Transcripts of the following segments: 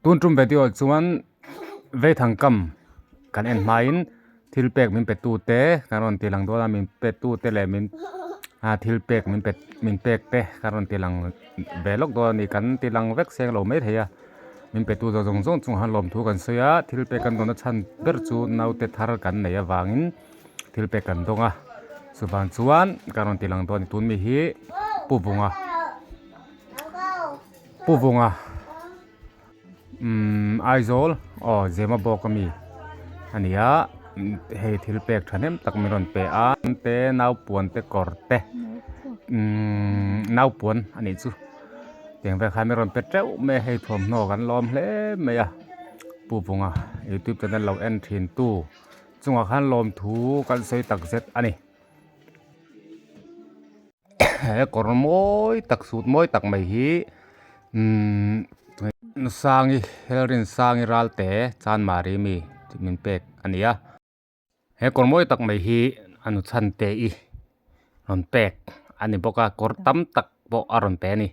Tun tum video chuan Veithang kam kan en hmain thil pek min pe tute kan rawn ti lang dawn a min pe tute leh min ah thil pek min pe min pek te kan rawn ti lang ve lawk dawn a ni kan ti lang vek seng lo mai thei a min pe tu zawng zawng chungah khan lawmthu kan sawi a thil pek kan dawn na chhan ber chu naute thar kan neih avangin thil pek kan dawng a chuvang chuan kan rawn ti lang dawn a ni tun mi hi Pu Vunga. Pu Vunga umm Aizawl aw Zema bawk ami a ni a hei thil pek thahnem tak min rawn pe a te naupuan te kawr te umm naupuan a nih chu tiang vel khan min rawn pe teuh mai a hei thuamhnaw kan lawm hle mai a Pu Vunga youtube channel lo en thin tu chungah khan lawmthu kan sawi tak zet a ni. He kawr mawi tak suit mawi tak mai hi umm Sangi Helrinsangi Ralte Chanmari mi min pek a ni a he kawr mawi tak mai hi a nu chhan te i rawn pek a ni bawk a kawr tam tak pawh a rawn pe a ni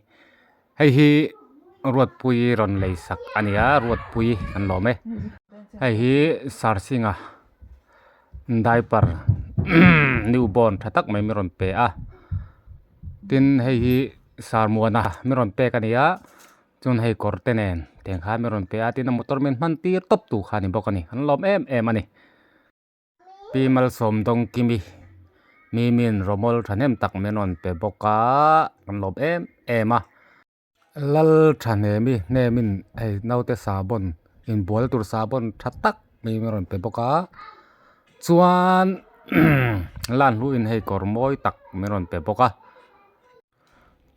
hei hi Ruatpuii rawn lei sak a ni a Ruatpuii kan lawm e hei hi Sarsinga diaper new born tha tak mai min rawn pe a tin hei hi sarmuana min rawn pek a ni a chuan hei kawr te nen tiang khan min rawn pe a tin a motor min hman tir tawp tu kha a ni bawk a ni an lawm em em a ni. Pi Malsawm Dawngkimi mi min rawmawl thahnem tak min rawn pe bawk a kan lawm em em a. Lal thahnem i hnemin hei naute sahbawn inbual tur sahbawn tha tak mai min rawn pe bawk a chuan lan hluin hei kawr mawi tak min rawn pe bawk a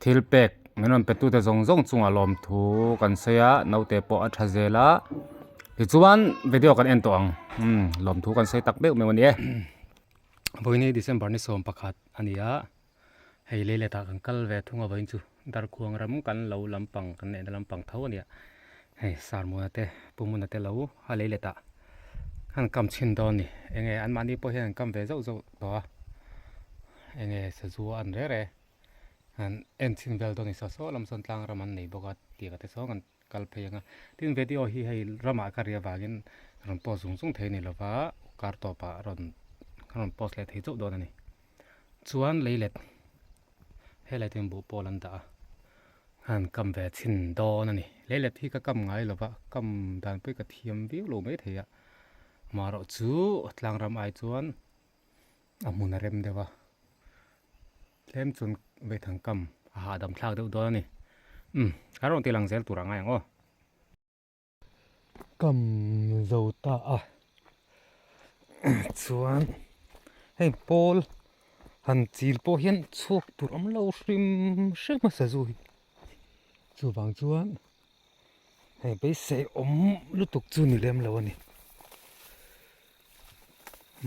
thil pek min rawn pe tute zawng zawng chungah lawmthu kan sawi a naute pawh a tha zel a tichuan video kan en tawh ang umm lawmthu kan sawi tak meuh meuh a ni e vawiin hi December ni 11 a ni a. Hei lei letah kan kal ve thung a vawiin chu Darkhuang ram kan lo lampang kan neihna lampang tho a nia. Hei Sarmuna te Pumuna te lo a lei letah an kam chhin dawn a ni. Enge anmahni pawh hian an kam ve zauh zauh tawh a, enge sazu a an reh reh an en chhin vel dawn a ni. Saw saw lam sawn tlang ram an nei bawk a tih te sawn kan kal phei ang a. Tin video hi hei ramah ka ri avangin rawn post zung zung thei a ni lova kar tawpah rawn rawn post leh thei chauh dawn a ni. Chuan leilet helai te hian buh pawl an dah a han kam ve chhin dawn a ni leilet hi ka kam ngai lova kam dan pawh hi ka thiam viau lo mai thei a amaherawh chu tlang ram ai chuan a hmun a rem deuh a tlem chuan vaithang kam a hahdam thlak deuh dawn a ni umm kan rawn tih lang zel tur a ngai ang aw. Kam zo ta a chuan hei pawl han chil pawh hian chhuak tur awm lo hrim hrim a sazu hi chuvang chuan hei beisei awm lutuk chu ni lem lo a ni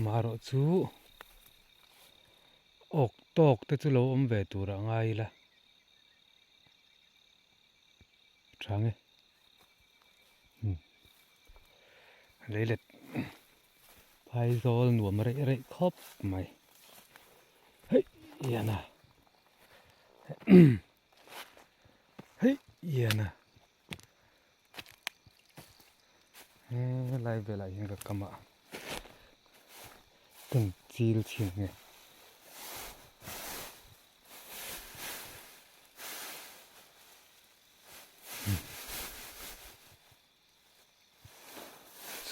marawh chu awk tawk te chu lo awm ve tur a ngai ila tha nge. Leilet phaizawl nuam reh reh khawp mai hei hian a hei hian a helai velah hian ka kam ah kan chil chhin nge.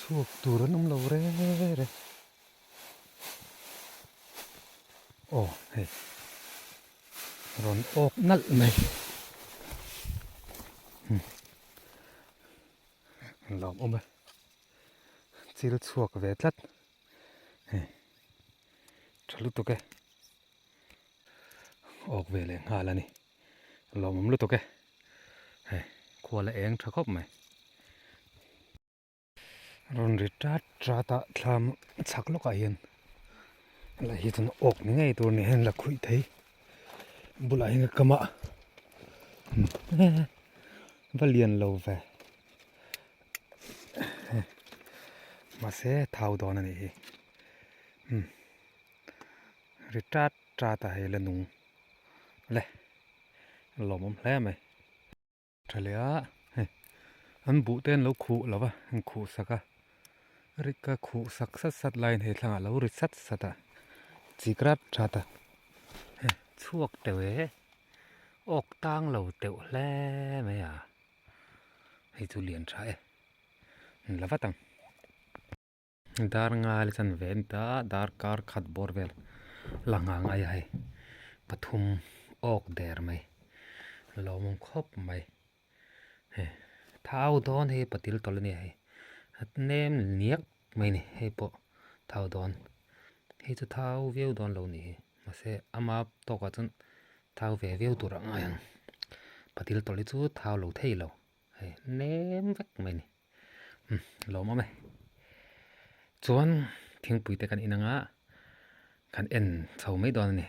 Chhuak tur an awm lo reng reng aw hei rawn awk nalh mai an lawm awm e chil chhuak ve tlat hei tha lutuk e awk ve leh nghal a ni. Lawmawm lutuk e. Hei khua la eng tha khawp mai. Rawn ri tat tat a thlam chhak lawkah hian la hi chuan awk ni ngei tur ni hian la khuih thei bulah hian ka kam a va lian lo ve mahse thau dawn a nih hi ri tat tat a hei la nung. Le lawmawm hle mai. Tha leh a hei An buh te an lo khuh lo va, an khuh sak a, rik a khuh sak sat sat laiin he thlangah a lo ri sat sat a, chik rat rat a, chhuak teuh e, awk tang lo teuh hle mai a, hei chu lian tha e, an la vat ang. Dar ngai la chan ve a ni ta a, dar kar khat bawr vel la nghah ngai a hei pathum awk der mai lawmawm khawp mai hei thau dawn hei patil tawlh a nia hei a nem niak mai a ni hei pawh thau dawn hei chu thau viau dawn lo a ni hi mahse ama tawkah chuan thau ve viau tur a ngai ang patil tawlh hi chu thau lo thei lo hei nem vek mai a ni. Umm lawm awm e. Chuan thingpui te kan in anga kan en chho mai dawn a ni.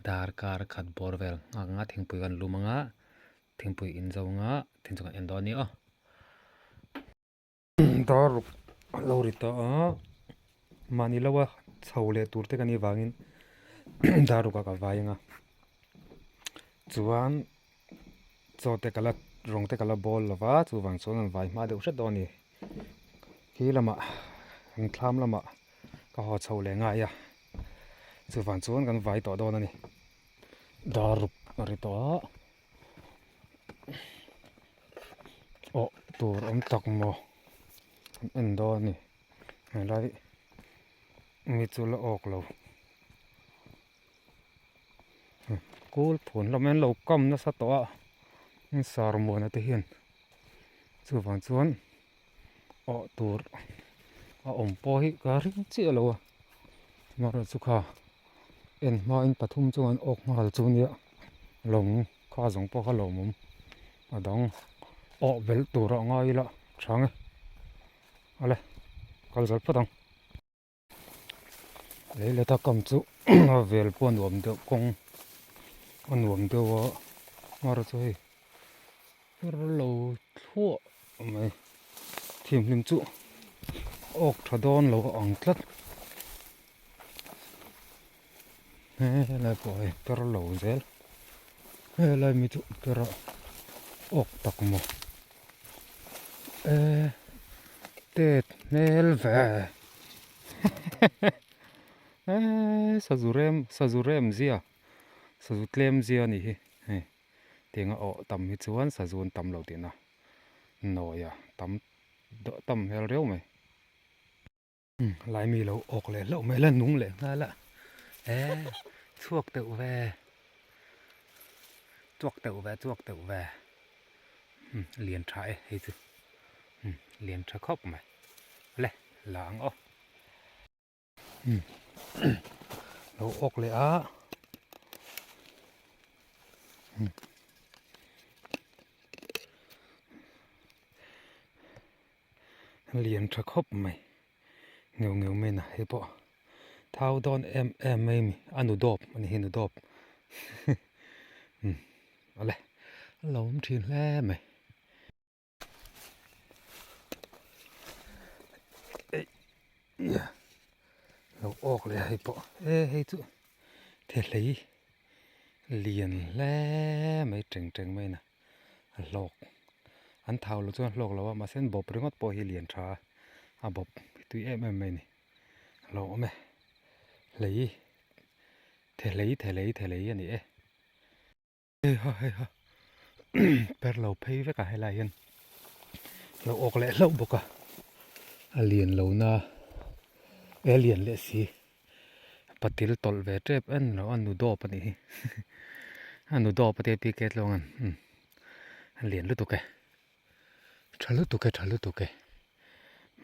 Darkar khat bawr vel nghak anga thingpui kan lum anga thingpui in zo anga thing chu kan en dawn a ni aw. Dar ruk a lo ri ta a, mahni lo a chho leh tur te ka nih vangin dar ruk ah ka vai anga chuan. Chaw te ka la rawng te ka la bawl lo va chuvang chuan an vai hma deuh hret dawn a ni. Khi lamah an thlam lamah ka haw chho leh ngai a chuvang chuan kan vai tawh dawn a ni. Dar ruk a ri tawh a awh tur awm tak maw an en dawn a ni helai mi chu la awk lo. Kawl phun lam hian lo kam nasa tawh a in sar muana te hian chuvang chuan awh tur a awm pawh hi ka ring chiah lo a amaherawhchu chu kha en hma in pathum chuan awk nghal chu nia lawng kha zawng pawh kha lawmawm a dang awh belh tur a ngai ila tha nge awle kal zal phawt ang. Lei leta kam chu a vel pawh a nuam deuh kawng a nuam deuh a hmar chu hei her lo thluah mai thimhlim chu awk tha dawn lo a ang tlat he helai pawh hei per lo zel helai mi chu per a awk tak maw e tet hmel ve e sazu rem sazu rem zia sazu tlem zia a nih hi hei tianga awh tam hi chuan sazu an tam lo tihna nawi a tam tam hmel riau mai. Lai mi lo awk leh hlauh mai la nung leh nghal a e chhuak teuh ve chhuak teuh ve chhuak teuh ve lian tha e hei chu lian tha khawp mai le la ang aw lo awk leh a. Lian tha khawp mai ngeuh ngeuh mai na hei pawh thau dawn em em mai a ni a nu dawp a ni hi nu dawp awle a lo awm thin hle mai lo awk leh a hei pawh e hei chu thehlei lian hle mai teng teng mai na. a hlawk an thau lo chuan a hlawk lo a mahse an bawp ringawt pawh hi lian tha a a bawp tui em em mai a ni a lo awm e hlei thelei thelei thelei a ni e hei ha hei ha per lo phei vek a helai hian lo awk leh hlauh bawk a a lian lo na e lian leh si. Patil tawlh ve tep en lo a nu dawp a nih hi a nu dawp a tia PK tluang an a lian lutuk e tha lutuk e tha lutuk e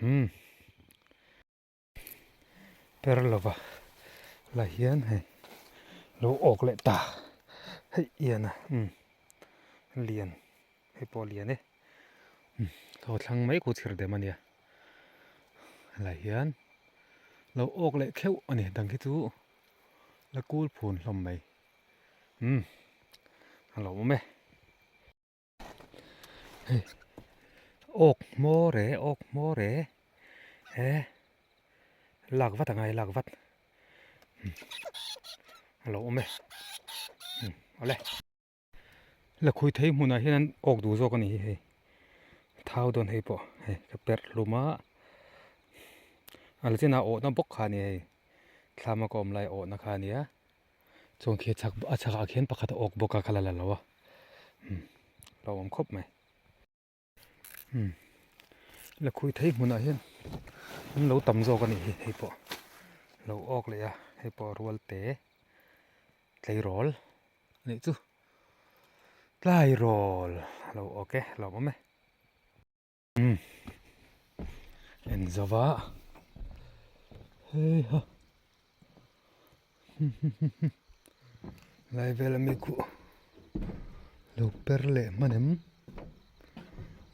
umm per lova la hian hei lo awk leh ta hei ian a umm lian hei pawh lian e umm thaw thlang mai khu chhir dem a nia helai hian. Lo awk leh kheuh a ni dang khi chu la kul phun hlawm mai umm a lo awm e hei awk hmawr e awk hmawr e he lak vat a ngai lak vat a lo awm e awle. Lakhuih thei hmunah hian an awk duh zawk a ni hi hei. thau dawn hei pawh hei ka perh hlum a a la chin a awhna bawk kha a ni hei thlama ka awm lai awhna kha a nia chuan khi a chhak a chhakah khian pakhat a awk bawk a ka la la lo a umm a awm khawp mai. Umm la khui thei hmunah hian an lo tam zawk a nih hi hei pawh lo awk leh a hei pawh rual te tleirawl a nih chu tlairawl a lo awk e a lawmawm e umm en zova heiha Lai vel ami khuh lo per leh hman em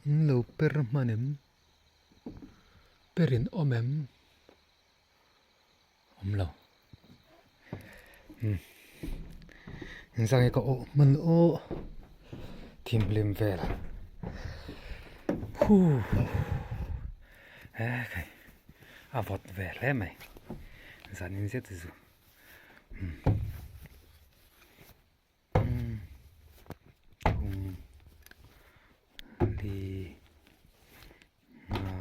in lo per hman em per in awm em awm lo umm engzah nge ka awh hman aw thimhlim vel huh he a vawt ve hle mai zanin zet zu umm thum li nga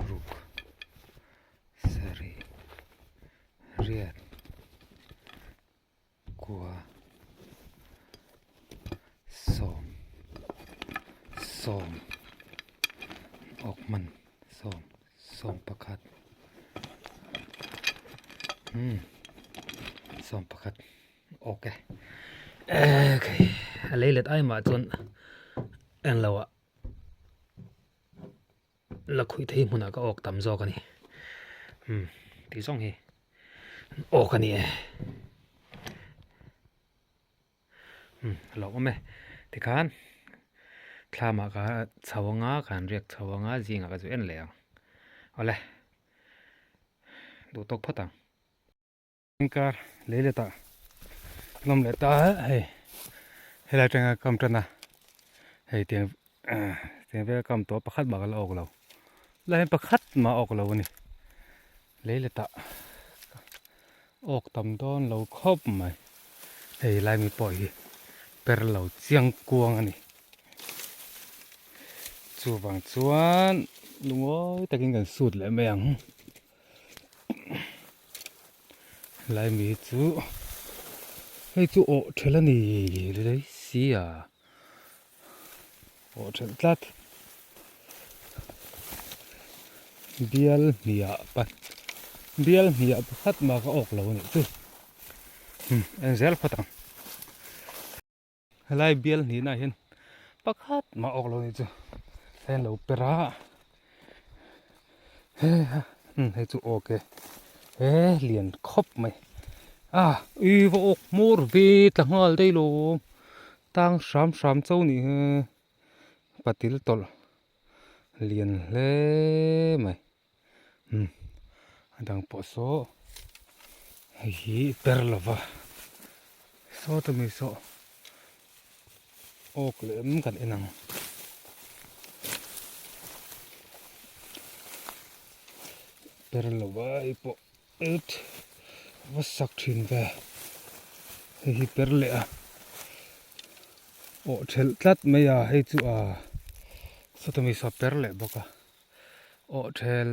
ruk sarih riat kua sawm sawm awk hman sawm sawm pakhat umm sawm pakhat awk e okay a lei let ai mah chuan englo ah la khuih thei hmunah ka awk tam zawk a ni umm tih zawng hi awk a ni e umm a lo awm e tikhan thlamah ka chho anga ka han riak chho anga zingah ka zu en leh ang awle duh tawk phawt ang. Kar lei let ah lawm leh ta a hei helai atanga kam tan a hei tiang tiang vel kam tawh pakhat mah ka la awk lo lai hian pakhat mah a awk lo a ni lei let ah awk tam dawn lo khawp mai hei lai mi pawh hi per lo chiang kuang a ni chuvang chuan lungawi takin kan sut leh mai ang. Lai mi chu hei chu awh thelh a ni lei si a awh thelh tlat bial hniah pa bial hniah pakhat mah ka awk lo a nih chu eng zel phawt ang. Helai bial hnihna ah hian pakhat mah awk lo ni chu hei an lo per a he ha umm hei chu awk e he lian khawp mai a ui va awk hmawr ve tla nghal daih lo tang hram hram chauh nih hi patil tawlh lian hle mai umm a dang pawh saw hei hi per lova saw te mai saw awk leh em kan en ang per lova hei pawh et va sak thin ve hei hi per leh a awh thelh tlat mai a hei chu a sawta mi saw per leh bawk a. Aw thel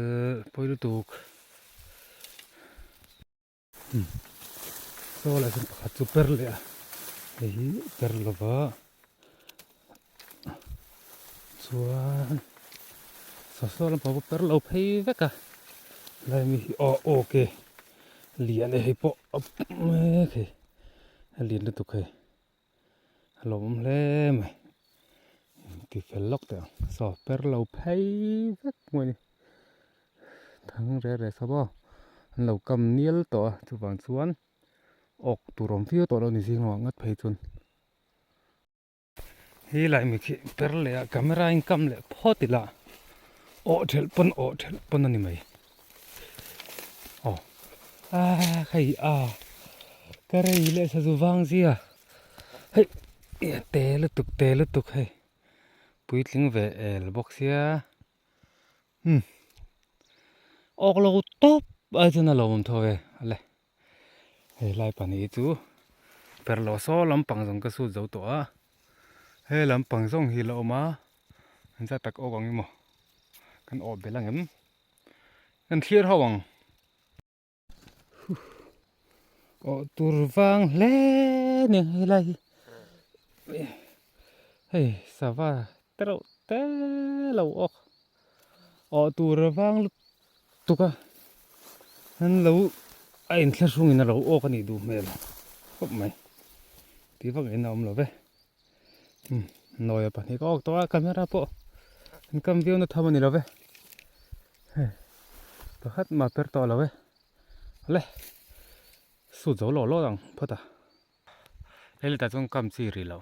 pawi lutuk umm saw lah chuan pakhat chu per leh a hei hi per lova chuan saw saw lampang pawh per lo phei vek a lai mi hi aw awk e lian e hei pawh a mek hei a lian lutuk hei. A lawmawm hle mai ti fel lawk teh ang saw per lo phei vek mai a ni thang reh reh sa maw an lo kam nial tawh a chuvang chuan awk tur awm viau tawh lo a ni zing lamah ngat phei chuan he lai mi khi per leh a camera in kam leh phawt ila awh thelh pawn awh thelh pawn a ni mai. Aw a hei a ka rei leh sazu vang zia hei a te lutuk te lutuk hei puitling ve el bawk sia umm awk lo tawp ai chuan a lo awm tho ve ale hei lai pahnih hi chu per lo saw lampang zawng ka sut zo tawh a. He lampang zawng hi la awm a, an zat tak awk ang emaw kan awh belh ang em? Kan thlir ho ang. Awh tur vang hle ni helai hi. Hei sava te reuh te lo awk. Awh tur vang lutuk a an lo a inthlahrung in a lo awk a nih duh hmel khawp mai. Tih vak in a awm lo ve. Nawia pahnih ka awk tawh a camera pawh an kam viau na tham a ni lo ve. Hei pakhat mah per tawh lo e. Awle sut zo lawh lawh ang phawt a. Hei letah chuan kam chi rih lo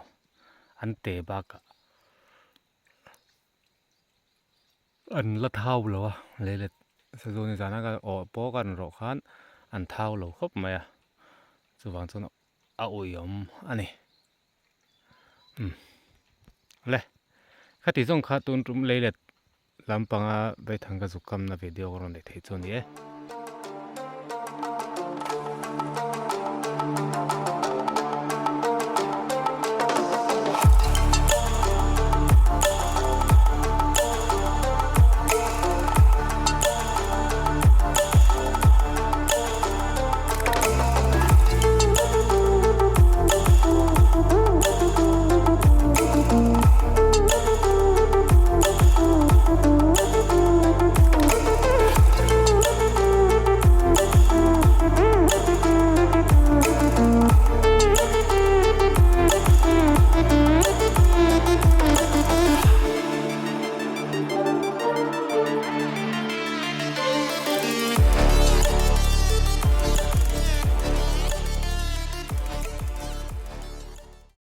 an te bakah an la thau lo a leilet sazu ni zana ka awh pawh ka rawn rawh khan an thau lo khawp mai a chuvang chuan a uiawm a ni umm le khati zawng kha tun tum leilet lampanga Vaithang ka zuk kamna video ka rawn neih theih chu a ni e.